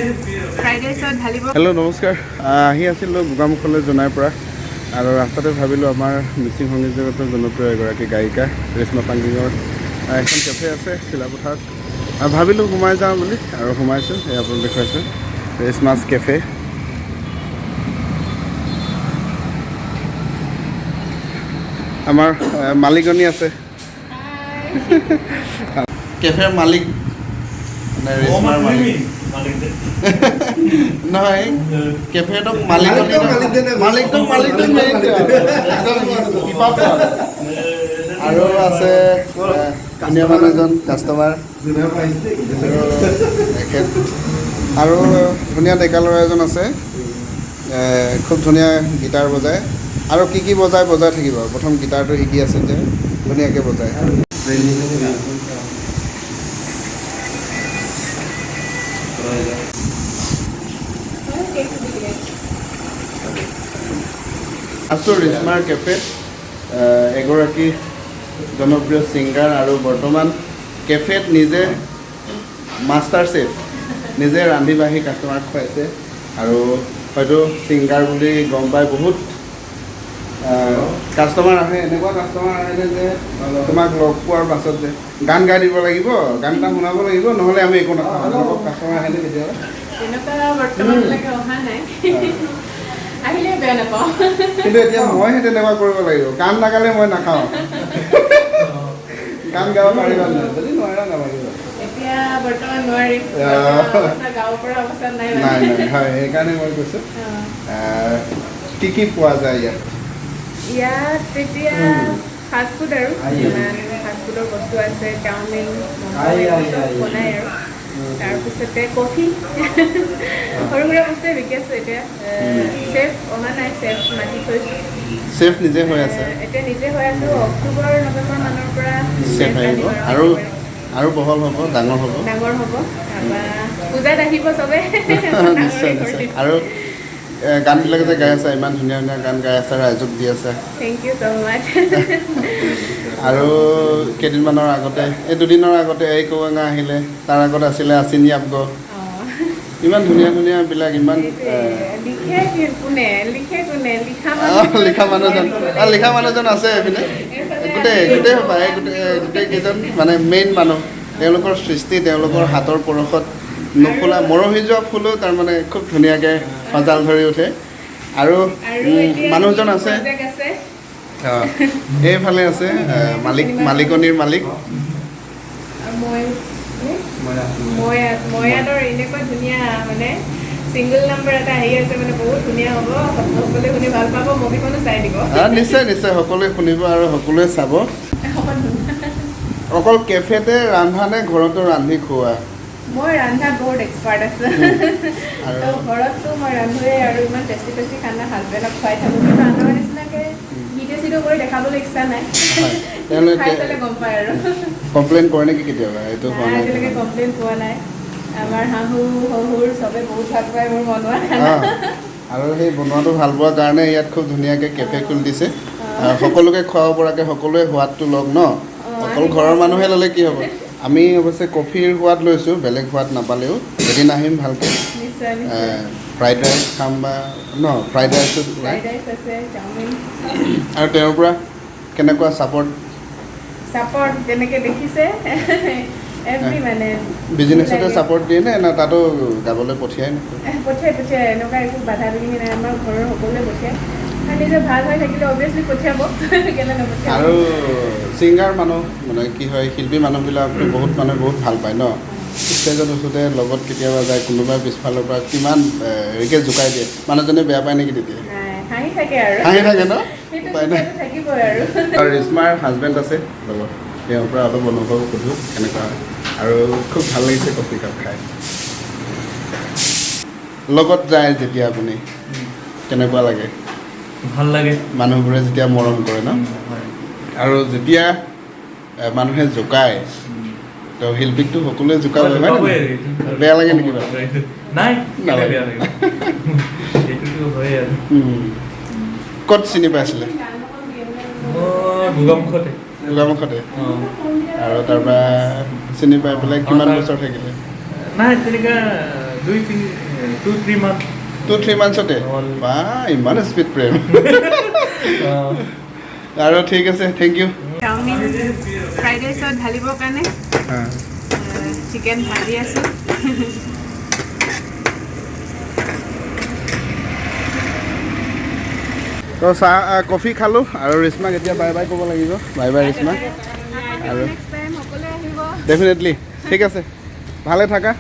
Fried ৰাইচত ঢালিব। Hello', নমস্কাৰ। আহি আছিলোঁ গোগামুখলৈ জোনাইৰ পৰা আৰু ৰাস্তাতে ভাবিলোঁ, আমাৰ মিচিং সংগীত জগতৰ জনপ্ৰিয় এগৰাকী গায়িকা ৰেশ্মা পাংগিঙৰ এখন কেফে আছে চিলাপথাৰত আৰু ভাবিলোঁ সোমাই যাওঁ বুলি আৰু সোমাইছোঁ। এই আপোনাক দেখুৱাইছোঁ ৰেশ্মাছ কেফে। আমাৰ মালিকনী আছে, কেফেৰ মালিক, মানে ৰেশ্মাৰ মালিক নহয়, কেফেটোক মালিকনী, মালিকটোক মালিকটোক মেইন কিবা। আৰু আছে ধুনীয়া মানুহ এজন কাষ্টমাৰ আৰু এখেত আৰু ধুনীয়া ডেকা ল'ৰা এজন আছে, খুব ধুনীয়া গীটাৰ বজায় আৰু কি কি বজায় বজাই থাকিব। প্ৰথম গীটাৰটো শিকি আছে যে ধুনীয়াকৈ বজায়। আছোঁ ৰিশ্মাৰ কেফেত। এগৰাকী জনপ্ৰিয় ছিংগাৰ আৰু বৰ্তমান কেফেত নিজে মাষ্টাৰ চেফ, নিজে ৰান্ধি বাঢ়ি কাষ্টমাৰক খুৱাইছে। আৰু হয়তো ছিংগাৰ বুলি গম পাই বহুত কাষ্টমাৰ আহে। এনেকুৱা কাষ্টমাৰ আহেনে যে তোমাক লগ পোৱাৰ পাছত যে গান গাই দিব লাগিব, গান এটা শুনাব লাগিব, নহ'লে আমি একো নাখাওঁ, এনেকুৱা কাষ্টমাৰ আহেনে কেতিয়াবা? তেনেকুৱা বৰ্তমানলৈকে অহা নাই, আহিলে বেয়া নাপাওঁ। কিন্তু এতিয়া মইহে তেনেকুৱা কৰিব লাগিব, গান নাগালে মই নাখাওঁ। গান গাব পাৰিবা নাই? যদি নোৱাৰা নালাগিব। এতিয়া বৰ্তমান নোৱাৰিম, অৱস্থা গাব পৰা অৱস্থাত নাই। নাই নাই, হয়, সেইকাৰণে মই কৈছোঁ। কি কি পোৱা যায় ইয়াত? ইয়াত তেতিয়া ফাষ্ট ফুড আৰু যিমান ফাষ্ট ফুডৰ বস্তু আছে, চাওমিন, ম'ম', এইবোৰ চব বনাই আৰু তাৰপিছতে কফি, সৰু সুৰা বস্তুৱে বিকি আছোঁ এতিয়া। চেফ অহা নাই, চেফ মাতি থৈছোঁ। চেফ নিজে হৈ আছে? এতিয়া নিজে হৈ আছোঁ, অক্টোবৰ নৱেম্বৰ মানৰ পৰা চেফ আহিব। আনিম। আৰু আৰু বহল হ'ব, ডাঙৰ হ'ব। ডাঙৰ হ'ব, তাৰপৰা পূজাত আহিব চবে। নিশ্চয় নিশ্চয়। আৰু গানবিলাক যে গাই আছা, ইমান ধুনীয়া ধুনীয়া গান গাই আছা, ৰাইজক দি আছা। Thank you so much. আৰু কেইদিনমানৰ আগতে, এই দুদিনৰ আগতে এই কৌঙা আহিলে, তাৰ আগত আছিলে আচিনি আবগ, ইমান ধুনীয়া ধুনীয়াবিলাক ইমান লিখে কোনে, লিখে কোনে, লিখা লিখা মানুহজন, লিখা মানুহজন আছে এইপিনে। গোটেই গোটেই সোপা, এই গোটেই গোটেই কেইজন মানে মেইন মানুহ, তেওঁলোকৰ সৃষ্টি, তেওঁলোকৰ হাতৰ পৰশত নুফুলা মৰহি যোৱা ফুলো তাৰমানে খুব ধুনীয়াকৈ সজাল ধৰি উঠে। আৰু মানুহজন আছে, এইফালে আছে মালিক, মালিকনীৰ মালিক। ময়াতৰ এনেকুৱা ধুনীয়া মানে ছিংগল নাম্বাৰ এটা আহি আছে, মানে বহুত ধুনীয়া হ'ব, সকলোৱে শুনি ভাল পাব, মুভিখনো চাই দিব। নিশ্চয় নিশ্চয়, সকলোৱে শুনিব আৰু সকলোৱে চাব। অকল কেফেতে ৰান্ধা নে ঘৰতো ৰান্ধি খোৱা? মই ৰন্ধাত বহুত এক্সপাৰ্ট আছোঁ। তো ঘৰততো মই ৰান্ধোৱে আৰু ইমান টেষ্টি টেষ্টি খানা হাজবেণ্ডক খুৱাই থাকোঁ, কিন্তু আনৰ নিচিনাকৈ ভিডিঅ' চিডিঅ' কৰি দেখাবলৈ ইচ্ছা নাই। খাই চালে গম পায় আৰু। কমপ্লেইন কৰে নেকি কেতিয়াবা? এইটো হোৱা নাই, আজিলৈকে কমপ্লেইন পোৱা নাই। আমাৰ শাহু শহুৰ চবে বহুত ভাল পায় মোৰ বনোৱা খানা। আৰু সেই বনোৱাটো ভাল পোৱাৰ কাৰণে ইয়াত খুব ধুনীয়াকৈ কেফে খুলি দিছে, সকলোকে খুৱাব পৰাকৈ। সকলোৱে সোৱাদটো লওক ন, অকল ঘৰৰ মানুহে ল'লে কি হ'ব? আমি অৱশ্যে কফিৰ সোৱাদ লৈছোঁ, বেলেগ সোৱাদ নাপালেও এদিন আহিম ভালকৈ ফ্ৰাইড ৰাইচ খাম বা ন ফ্ৰাইড ৰাইচো। আৰু তেওঁৰ পৰা কেনেকুৱা ছাপৰ্ট? ছাপৰ্ট যেনেকৈ দেখিছে মানে বিজনেছতে ছাপৰ্ট দিয়ে নে, না তাতো গাবলৈ পঠিয়াই? পঠিয়াই পঠিয়াই, এনেকুৱা একো বাধা বিঘিনি নাই, আমাৰ ঘৰৰ সকলোৱে পঠিয়ায়। নিজে ভাল হৈ থাকিলে অভিয়াছলি পঠিয়াব, কেলৈ নপঠিয়াব? আৰু ছিংগাৰ মানুহ মানে কি হয়, শিল্পী মানুহবিলাকতো বহুত মানুহে বহুত ভাল পায় ন। ষ্টেজত উঠোঁতে লগত কেতিয়াবা যায়, কোনোবাই পিছফালৰ পৰা কিমান হেৰিকৈ জোকাই দিয়ে, মানুহজনে বেয়া পায় নেকি তেতিয়া? হাঁহি থাকে আৰু। হাঁহি থাকে ন। থাকিবই আৰু। আৰু ৰিশ্মাৰ হাজবেণ্ড আছে লগত, তেওঁৰ পৰা অলপ অনুভৱ সোধোঁ কেনেকুৱা হয়। আৰু খুব ভাল লাগিছে কফি কাপ খাই। লগত যায় যেতিয়া আপুনি, কেনেকুৱা লাগে? ভাল লাগে। মানুহবোৰে যেতিয়া মৰম কৰে ন, আৰু যেতিয়া মানুহে জোকায়, তো শিল্পীকতো সকলোৱে জোকাব, বেয়া লাগে নেকি? নাই, নালাগে। ক'ত চিনি পাইছিলে? গোগামুখতে। গোগামুখতে। আৰু তাৰপৰা চিনি পাই পেলাই কিমান বছৰ থাকিলে? নাই, তেনেকুৱা 2 3 2-3 month. 2-3 মান্থছতে? হ'ল। বা, ইমান স্পীড প্ৰেম! আৰু ঠিক আছে, thank U. Chowmein, fried ৰাইচত ঢালিবৰ কাৰণে চিকেন ভাজি আছোঁ। তো চাহ, কফি খালোঁ আৰু ৰিশ্মাক এতিয়া বাই বাই ক'ব লাগিব। Bye bye Rishma. আৰু নেক্সট টাইম সকলোৱে আহিব। ডেফিনেটলি। ঠিক আছে, ভালে থাকা।